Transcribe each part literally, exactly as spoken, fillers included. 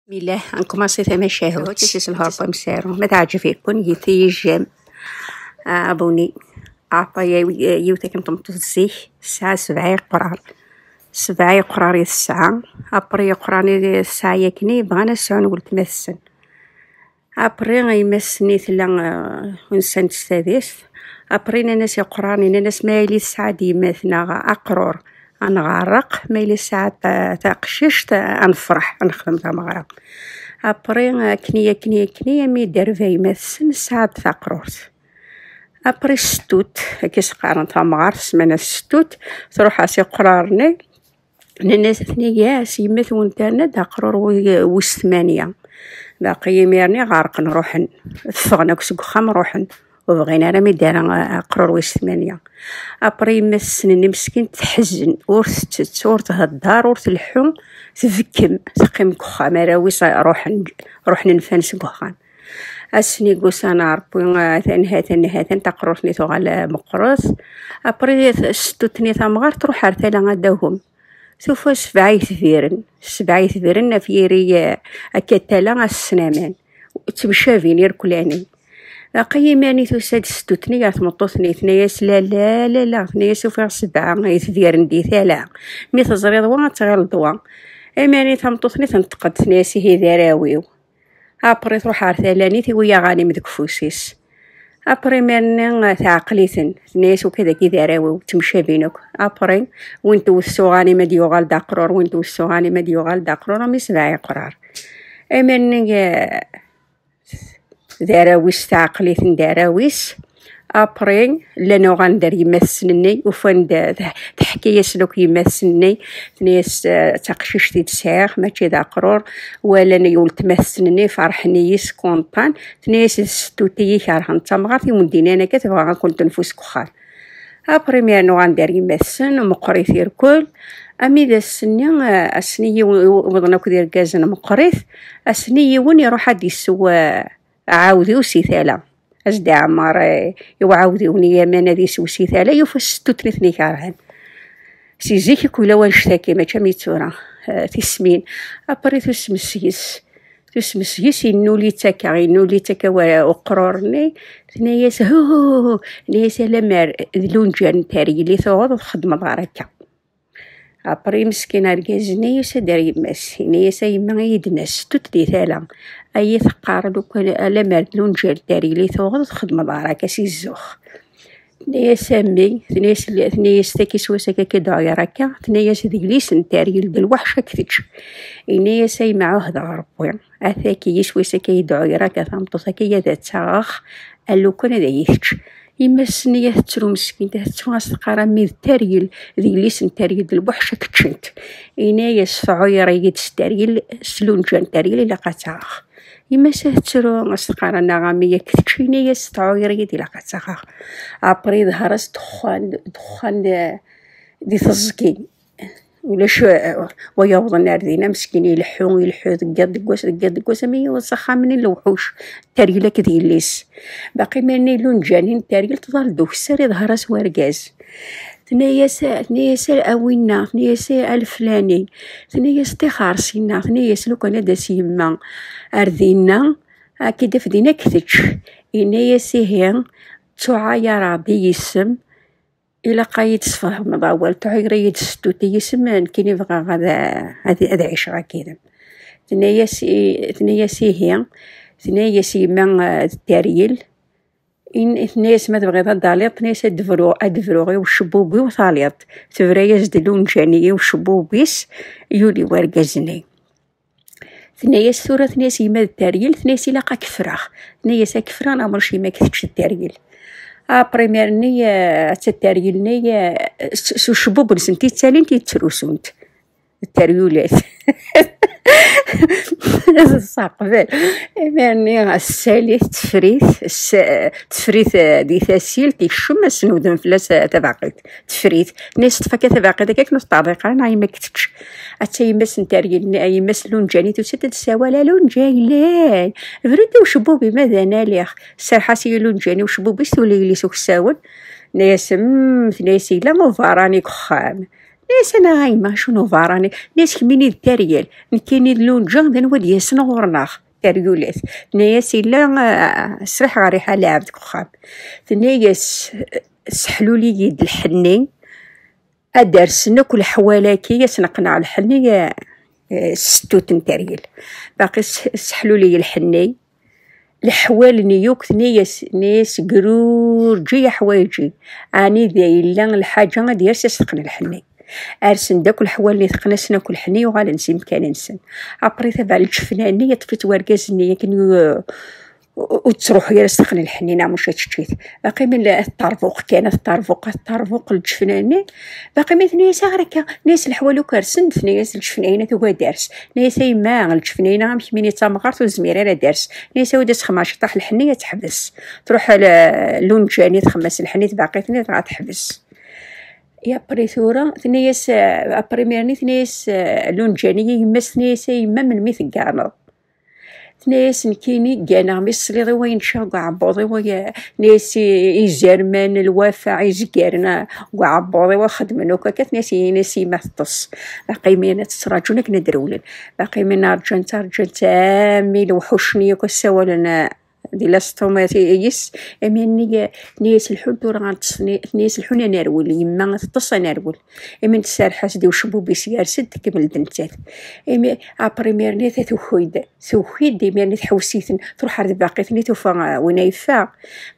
Milah, nkumaṣi tamacahut s lhurba msaru. Ma teɛǧeb-iken, git-iyi j'aime, abonné. Apa, yiwet akken tmeṭṭut zik, tesɛa sebɛa iqrar. Sebɛa iqrar i tesɛa. Après iqrar-nni i tesɛa yakni, bɣan ad sɛun weltma-tsen. Après, yemma-s-nni tella, eh, unsant s tadist. Après, nnan-as iqrar-nni, nnan-as ma yili tesɛa-d yemma-tneɣ aqrur, ad nɣerreq, ma yili tesɛa ta-, taqcict, ad nefreḥ, ad nexdem tameɣra. Après, akken, akken, akken, ami d-terba yemma-tsen, tesɛa-d taqrurt. Après, Settut, akka i s-qqaren tamɣart, ssmana Settut, truḥ-as iqrar-nni, nnan-as, tenna-yas, yemma-twen terna-d aqrur wi-, wis tmanya. Baqi imir-nni ɣerqen, ruḥen. Ffɣen akk seg uxxam, ruḥen. Ur bɣin ara mi d-ara aqrur wis tmanya. Après, yemma-tsen-nni meskint tḥezzen, ur tettett, ur thedder, ur tleḥḥu, tbekkem, teqqim deg uxxam, arraw-is ruḥen, ruḥen nfan seg uxxam. Ass-nni gusan Ṛebbi, atan, hatan, hatan, taqrurt-nni tuɣal meqqret. Après, Settut-nni tamɣart truḥ ar tala ad d-tagem. Tufa sebɛa yetbiren, sebɛa yetbiren ɣef yiri, eh, akka tala ass n aman. Ttemcabin irkelli-nni. Baqi imir-nni tusa-d Settut-nni ɣer tmeṭṭut-nni, tenna-yas, la, la, la, la, tenna-yas, ufiɣ sebɛa yetbiren di tala. Mi teẓriḍ wa, ad tɣileḍ wa. Imir-nni tameṭṭut-nni tenṭeq-d, tenna-yas, ihi d arraw-iw. Après, truḥ ɣer tala-nni, tiwi aɣanim deg ufus-is. Après, imir-nni, eh, teɛqel-iten. Tenna-yas, uka dagi d arraw-iw, ttemcabin akk. Après, win tewwet s uɣanim ad d-yuɣal d aqrur, win tewwet s uɣanim ad d-yuɣal d aqrur, am isbeɛ iqrar. Imir-nni, eh, d arraw-is, teɛqel-iten d arraw-is. Après, llan uɣalen-d ar yemma-tsen-nni, ufan-d, eh, teḥ-, teḥka-yasen akk yemma-tsen-nni, tenna-yas, eh, d taqcict i d-sɛiɣ, mačči d aqrur, walan i weltma-tsen-nni, ferḥen-iyi s kontan, tenna-yas d Settut i yi-kerhen d tamɣart, i wen-d-innan akka, tebɣa ad ken-tenfu seg uxxam. Après, mi rnu ɣer yemma-tsen, meqqrit irkel, ami d ass-nni, eh, ass-nni yiwen, wwḍen akk d irgazen meqqrit, ass-nni yiwen iruḥ ad d-isew, eh, aɛawdiw si tala. Ad s-d-iɛemmer, eh, i uɛawdiw-nni aman ad isew si tala, yufa Settut-nni i ten-ikerhen. Si zik i kul awal cctaki, mačči am yettura, eh, tismin. Après tusem seg-s. Tusem seg-s, yennul-itt akka, yennul-itt akka wa-, uqrur-nni. Tenna-yas, hu, hu, hu, hu. Tenna-yas, alamar d Lunǧa n Teryel i tuɣeḍ, ur txeddmeḍ ara akka. Après, meskin argaz-nni yusa-d ar yemma-s, yenna-yas, a yemma, i yi-d-nna Settut di tala, ay teqqar lukan alamar d Lunǧa n Teryel i tuɣeḍ, ur txeddmeḍ ara akka si zzux. Tenna-yas, a mmi, tenna-yas, tenna-yas, taki swayes akka k-id-ɛuyer akka, tenna-yas, d yelli-s n Teryel, d lweḥc ad k-tečč. Yenna-yas, a yemma, ɛuhdeɣ Rebbi, ataki swayes akka i d-ɛuyer akka, tameṭṭut akka ad tt-aɣeɣ, alukan ad iyi-tečč. Yemma-s-nni a tettru meskint, a tettru, a s-teqqar, a mmi, d Teryel, d yelli-s n Teryel, d lweḥc ad k-ččent. Yenna-yas, tɛuyer-iyi-d s Teryel, s Lunǧa n Teryel, ilaq ad tt-aɣeɣ. Yemma-s a tettru, a s-teqqar, anaɣ a mmi, ad k-tečč, yenna-yas, tɛuyer-iyi-d, ilaq ad tt-aɣeɣ. Après, iḍher-as ddexxan, ddexxan d, di teẓgi. Ulac, eh, wa yawḍen ar dinna, meskin, ileḥḥu, ileḥḥu, deg yiḍ, deg wass, deg yiḍ, deg wass, am yiwet s axxam-nni n lewḥuc, Teryel akked yelli-s. Baqi imir-nni Lunǧa-nni n Teryel tḍal-d ukessar, iḍher-as wergaz. Tenna-yas, tenna-yas, a winna, tenna-yas, a leflani, tenna-yas, ṭixer sinna, tenna-yas, lukan ad d-tas yemma ar dinna, ad k-id-taf dinna ad k-tečč. Yenna-yas, ihi, ttuɛayareɣ-d i yisem, ilaq ad yi-d-tesfehmeḍ awal, tɛuyer-iyi-d Settut i yisem, nekkini bɣiɣ ad, ad, ad ɛiceɣ akkid-m. Tenna-yas i-, tenna-yas, ihi, tenna-yas yemma, eh, d Teryel, in-, tenna-yas, ma tebɣiḍ ad d-taliḍ, tenna-yas, ad d-bru-, ad d-bruɣ i ucebbub-iw, taliḍ. Tebra-yas-d Lunǧa-nni i ucebbub-is, yuli wergaz-nni. Tenna-yas, tura, tenna-yas, yemma d Teryel, tenna-yas, ilaq ad k-ffreɣ. Tenna-yas, ad k-ffreɣ neɣ ma ulac yemma ad k-tečč d Teryel. Après, imir-nni, eh, atta Teryel-nni, eh, s, s ucebbub-nsent i ttalint, i ttrusunt. Teryulat. Ṣṣeḥ qbel. Imir-nni, ssalit, tefrit, s-, tefrit, eh, di tasilt, ikcem, ass n udem fell-as, eh, tabaqit. Tefrit. Tenna-yas, ṭṭef akka tabaqit akka, akken ur teṭṭerḍiq ara, neɣ yemma ad k-tečč. Atta yemma-s n Teryel, yemma-s n Lunǧa-nni tusa-d ad tessawal, a Lunǧa, yellan. Bru-d i ucebbub-im ad analiɣ. Serreḥ-as i Lunǧa-nni ucebbub-is, tuli yelli-s uksawen. Tenna-yas, mm, tenna-yas, yella uberrani deg uxxam. Tenna-yas: "Anaɣ a yemma, acu n uberrani?" Tenna-yas: "Kemmini d taryal, nekkini d Lunǧa, d anwa d-yasen ɣur-neɣ, taryulat." Tenna-yas: "Illa, ah, sriḥ ɣer riḥa lɛebd deg uxxam." Tenna-yas: "Seḥluli-yi-d lḥenni, ad d-rsen akk leḥwal-agi, ad sen-qqneɣ lḥenni, eh, eh, s ttut n teryel. Baqi s-, seḥluli-yi lḥenni, leḥwal-nni yakk." Tenna-yas, tenna-yas: "Grurǧi aḥwayeǧ-ik, ɛni da yella lḥaǧa ad d-yers ad s-teqqen lḥenni." Rsen-d akk leḥwal-nni, teqqen-asen akk lḥenni, uɣalen s imkan-nsen. Après, tabeɛ lǧefna-nni yeṭṭef-itt wergaz-nni akken u-, u-, ur tettruḥu ara s-teqqen lḥenni neɣ maca tečč-it. Baqi min la teṭṭerbuq kan, teṭṭerbuq, teṭṭerbuq lǧefna-nni. Baqi min tenna-yas: "Aɣer akka?" Tenna-yas: "Leḥwal akk rsen-d." Tenna-yas: "Lǧefna-ina tugi ad d-ters." Tenna-yas: "A yemma, lǧefna-ina am kemmini d tamɣart, ur tezmir ara ad d-ters." Tenna-yas: "Awi-d ad txemmem ciṭṭaḥ lḥenni ad teḥbes." Truḥ l-, Lunǧa-nni txemmem-as lḥenni, tbaqit-nni dɣa teḥbes. Après tura, tenna-yas, eh, après imir-nni, tenna-yas, eh, Lunǧa-nni i yemma-s, tenna-yas: "A yemma, melmi tegganeḍ?" Tenna-yas: "Nekkini gganeɣ mi tesliḍ i wayen ččiɣ deg uɛebbuḍ-iw." Tenna-yas: "I-, izerman, lwafa, izgaren, ah, deg uɛebbuḍ-iw xeddmen akk akka." Tenna-yas: "Ini-as i yemma teṭṭes." Baqi min tettraǧun akken ad d-rewlen. Baqi min rǧant, rǧant, armi lewḥuc-nni akk ssawalen, ah, di l'estomac yes, imi nni, tenna-yas: "Lḥun tura ad neṭṭes." Tenna-yas: "Lḥun ad nerwel, yemma teṭṭes, ad nerwel." Imi tserreḥ-as-d i ucebbub-is, yers-d, tkemmel-d nettat. Imi, après imir-nni, ta tuki-d, tuki-d, imir-nni tḥewwes-iten, truḥ ar tbaqit-nni, tufa, ah, win ay yeffeɣ.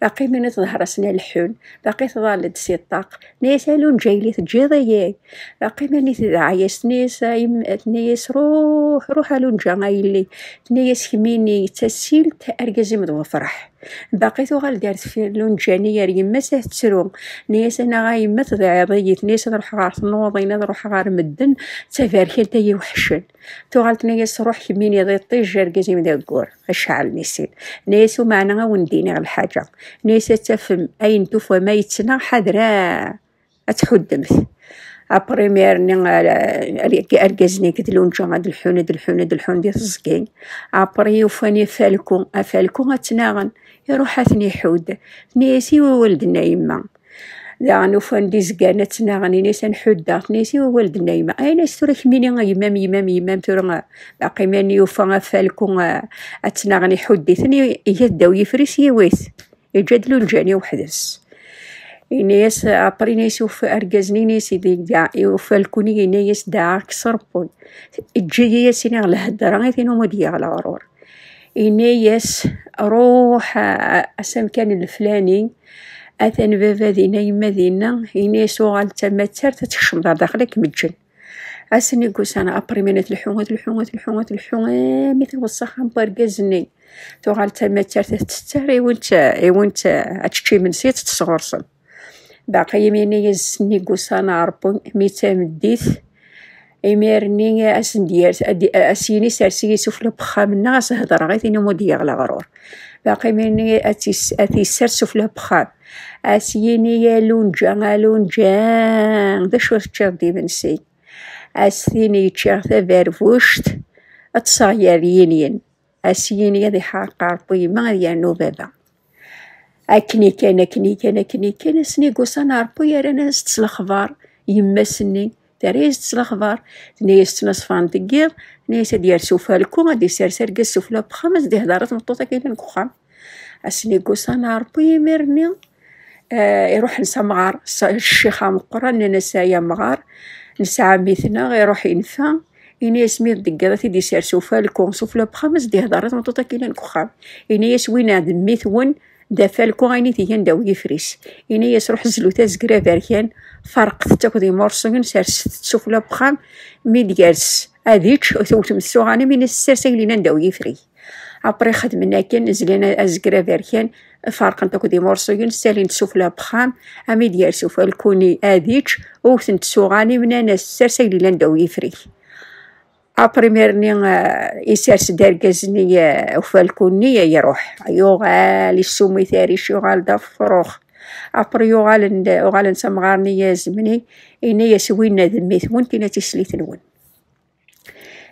Baqi imir-nni teḍher-asen a leḥḥun, baqi tḍall-d si ṭṭaq. Tenna-yas: "A Lunǧa, yelli teǧǧiḍ-iyi?" Baqi imir-nni tedɛa-yas, tenna-yas: "A yem-," tenna-yas: "Ruḥ, ruḥ a Lunǧa a yelli." Tenna-yas: "Kemmini d tasilt, argaz-im d wefraḥ." Baqi tuɣal-d ar deffir Lunǧa-nni ar yemma-s ad tettru. Tenna-yas: "Anaɣ a yemma, tedɛiḍ-iyi." Tenna-yas: "Ad ruḥeɣ ɣer tnuḍin, ad ruḥeɣ ɣer medden, d taberkant ay iweḥcen." Tuɣal tenna-yas: "Ruḥ kemmini d iṭij, argaz-im d aggur." Acɛel n isil. Tenna-yas: "Umeɛna a wen-d-iniɣ lḥaǧa." Tenna-yas: "Ad tafem ayen tufam a yettnaɣ, ḥadra ad tḥuddemt." Après imir-nni, ar-, ar-, argaz-nni akked Lunǧa ad lḥun, ad lḥun, ad lḥun di teẓgi. Après ufan afalku, afalku ad t-naɣen. Iruḥ ad ten-iḥudd. Tenna-yas: "I wawal d-tenna yemma?" Daɣen ufan-d izgaren ad tt-naɣen, ini-as: "Ad nḥuddeɣ." Tenna-yas: "I wawal d-tenna yemma?" Ayen-as tura kemmini, yemma-m, yemma-m, yemma-m, tura, baqi mani yufa afalku, ah, ad tt-naɣen, iḥudd-iten, i-, iga ddaw yifri-s, yiwi-t. Iǧǧa-d Lunǧa-nni weḥd-s. Ini-as, après ini-as uf-, argaz-nni, ini-as: "Idi, ya, ufalku-nni, ini-as, dɛaɣ-k s Ṛebbi. Eǧǧ-iyi ad s-iniɣ lhedra i tin umi d-yeɣli leɣrur." Ini-as: "Ruḥ, a, a, s amkan n leflani, atan baba dinna, yemma dinna." Ini-as: "Uɣal d tamattart, ad tkecmeḍ ɣer daxel, ad kem-ǧǧen." Ass-nni deg ussan, après imir-nni ad telḥu, ad telḥu, ad telḥu, ad telḥu, armi tewweḍ s axxam n wergaz-nni. Tuɣal d tamattart, ad tetter, iwin-tt, iwin-tt, ad tečč imensi, ad teṭṭes ɣur-sen. Baqi imir-nni ass-nni deg ussan n Ṛebbi, mi d tameddit, imir-nni ad sen-d-yers, ad d-, ad s-yini: "Sers-iyi sufella n uxxam-nneɣ, ad s-hedreɣ i tin umi d-yeɣli leɣrur." Baqi imir-nni ad tis-, ad t-yessers sufella n uxxam. Ad s-yini: "A Lunǧa, a Lunǧa, d acu teččiḍ d imensi?" Ad s-tini: "Ččiɣ taberbuct, ad ṭṭseɣ gar yinyen." Ad s-yini: "Ad iḥreq Ṛebbi yemma, ad yernu baba." Akken i kan, akken i kan, akken i kan, ass-nni deg ussan n Ṛebbi, rran-as-d s lexbar yemma-s-nni, terra-yas-d s lexbar, tenna-yas: "Ttnaṣfa n deg yiḍ." Tenna-yas: "Ad d-yers ufalku, ad d-yessers argaz sufella n uxxam, ad s-d-ihder i tmeṭṭut-agi yellan deg uxxam." Ass-nni deg ussan n Ṛebbi, imir-nni, eh, iruḥen s amɣar, s-, ccix ameqqran, nnan-as: "Ay amɣar, nesɛa mmi-tneɣ, iruḥ yenfa." Ini-as: "Mi d-teggiḍ, ad t-id-isers ufalku sufella n uxxam, ad s-d-ihder i tmeṭṭut-agi yellan deg uxxam." Ini-as: "Winna d mmi-twen, d afalku ayen i t-igan ddaw yifri-s." Ini-as: "Ruḥ zlut azger aberkan, farqet-t akk d imurṣuyen, serset-t sufella n uxxam, mi d-yers ad ičč, tewtem-t s uɣanim, ini-as: Sers ayen yellan ddaw yifri." Après xedmen akken, zlan azger aberkan, ferqen-t akk d imurṣuyen, ssalin-t sufella n uxxam, ami d-yers ufalku-nni ad ičč, wten-t s uɣanim, nnan-as: Sers ayen yellan ddaw yifri-k. Après imir-nni, eh, isers-d argaz-nni, eh, ufalku-nni, eh, iruḥ. Yuɣal issumi-t arrac, yuɣal d afrux. Après yuɣalen d, uɣalen s amɣar-nni azemni, ini-as: Winna d mmi-twen, tinna d tislit-nwen.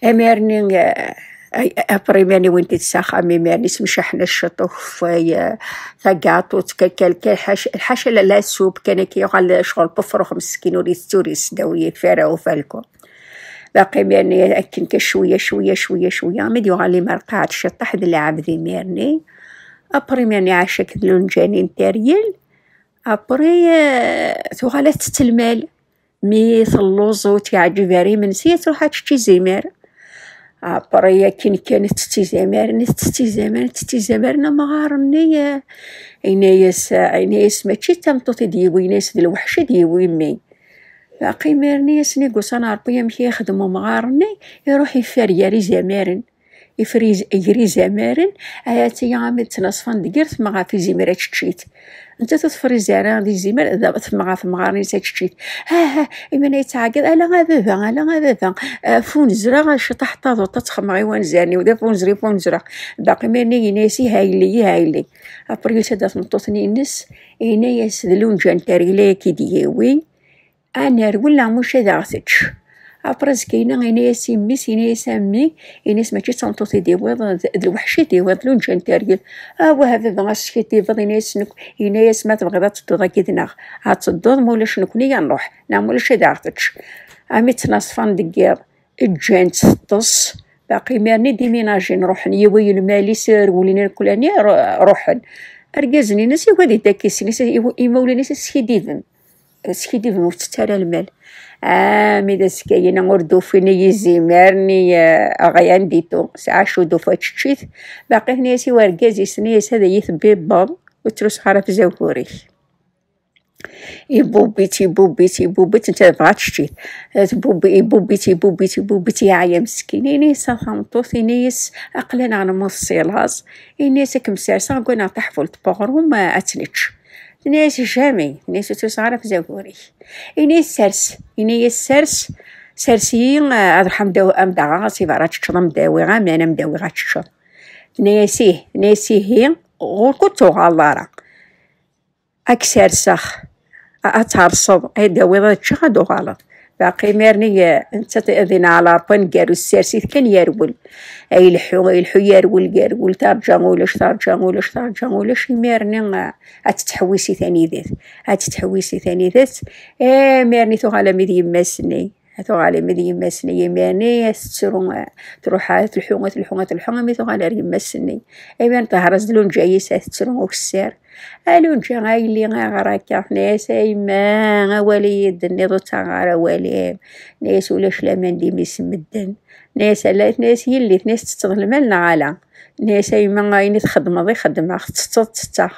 Imir-nni, eh, Après, imir-nni wwin-t-id s axxam, imir-nni semcaḥen-as ciṭ ukeffay, eh, tagaṭut, ka-, ka-, ka-, lḥac-, lḥaca la, la soupe, kan akka yuɣal ccɣel pefrux meskin, ur itett, ur isdaw, yif ara ufalku. Baqi imir-nni akken kan cwiya, cwiya, cwiya, cwiya, mi d-yuɣal imer qɛed ciṭṭaḥ d lɛebd imir-nni. Après, imir-nni iɛac akked Lunǧa-nni n Teryel. Après, eh, tuɣal ad tettett lmal. Mi telluẓ ur tt-yeɛǧib ara imensi, ad truḥ ad tečč izimer. Après, akken kan tettett izamaren, tettett izamaren, tettett izamaren, amɣar-nni, eh, yenna-yas, eh, yenna-yas: "Mačči d tameṭṭut i d-yewwi", yenna-yas: "D lweḥc i d-yewwi mmi." Baqi imir-nni ass-nni deg ussan n Ṛebbi, amek i ixdem umɣar-nni, iruḥ iffer gar izamaren. Iffer iz-, gar izamaren, ay ati armi d ttnaṣfa n deg yiḍ, teffeɣ ɣef izimer ad tečč-it. Nettat ur teffer izamaren d izimer, d, teffeɣ ɣef umɣar-nni ad tečč-it. "Ah, ah, imir-nni yettɛeggiḍ: Ala a baba, ala a baba, ah, ffunzreɣ ciṭṭaḥ taḍuṭ ad tt-xedmeɣ i wanzaren-iw, d afunzer i ffunzreɣ." Baqi imir-nni yenna-yas: "Ihi a yelli, ihi a yelli." Après, yusa-d ɣer tmeṭṭut-nni-ines, yenna-yas: "D Lunǧa n Teryel i k-id-yewwi. Ad nerwel neɣ mačči ad aɣ-tečč." Après, azekka-nni, yenna-yas i mmi-s, yenna-yas: "A mmi", yenna-yas, "mačči d tameṭṭut i d-tewwiḍ, d, d lweḥc i d-tewwiḍ, d Lunǧa n Teryel." "Awah a baba, ɣas skiddibeḍ", yenna-yas, nekk, yenna-yas: "Ma tebɣiḍ ad tedduḍ akked-neɣ, ad tedduḍ, ma ulac nekkni ad nruḥ, neɣ ma ulac ad aɣ-tečč." Armi d ttnaṣfa n deg yiḍ, ǧǧan-tt teṭṭes. Baqi imir-nni d iminajen, ruḥen yiwi lmal-is, rewlen irkelli-nni, ru-, ruḥen. Argaz-nni-ines yugi ad iddu akk-is, imawlan-is skiddiben. Skiddiben, ur ttett ara lmal. Armi d azekka-nni ur d-ufin i yizimer-nni, eh, rien du tout. Sɛa acu d-ufa tečč-it. Baqi tenna-yas i urgaz-is, tenna-yas: "Ad iyi-tbibbeḍ, ur ttrusuɣ ara ɣef zagur-ik." Ibubb-itt, ibubb-itt, ibubb-itt, netta tebɣa ad tečč-it. Tbubb-, ibubb-itt, ibubb-itt, ibubb-itt, yeɛya meskin. Ini-as a tameṭṭut, ini-as: "Aql-aneɣ nemmut si laẓ." Ini-as: "Ad kem-serseɣ, gganeɣ taḥbult n uɣrum, ad tt-nečč." Tenna-yas: "Jamais." Tenna-yas: "Ur ttrusuɣ ara ɣef zagur-ik." Ini-as: "Sers." Ini-as: "Sers, sers-iyi, ad ruḥeɣ ad m-d-awiɣ, ad m-d-aɣeɣ si berra ad teččeḍ, ad m-d-awiɣ aman, ad m-d-awiɣ ad teččeḍ." Tenna-yas: "Ih." Tenna-yas: "Ihi, ɣur-k ur tuɣaleḍ ara. Ad k-serseɣ, a-, ad terseḍ, ad d-tawiḍ ad ččeɣ, ad uɣaleḍ." Baqi imir-nni, eh, nettat din ɛla Ṛebbi aneggaru, tessers-it kan yerwel. Ay ileḥḥu, ay ileḥḥu, yerwel, yerwel, terǧa ulac, terǧa ulac, terǧa ulac, imir-nni, eh, ad tettḥewwis i tanidat, ad tettḥewwis i tanidat, imir-nni tuɣal armi d yemma-s-nni. Tuɣal armi d yemma-s-nni, imir-nni ad tettru, eh, truḥ ad telḥu, ad telḥu, ad telḥu, armi tuɣal ar yemma-s-nni. Imir-nni tehṛez d Lunǧa-is, ad tettru ukessar. "A Lunǧa, a yelli, ayɣer akka?" Tenna-yas: "A yemma, awal i yi-d-tenniḍ ur ttaɣeɣ ara awal-im." Tenna-yas: "Ulac laman d imi-s n medden." Tenna-yas: "Ala", tenna-yas, "yelli", tenna-yas, "tettetteḍ lmal neɣ ala?" Tenna-yas: "A yemma, ayen i txeddmeḍ i xeddmeɣ, tettetteḍ ttetteɣ."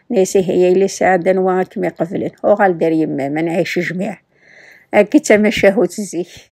Tenna-yas: "Ihi a yelli sɛiɣ-d anwa i kem-iqeblen. Uɣal-d ar yemma-m, ad nɛic jmiɛ." Akka d tamacahut zik.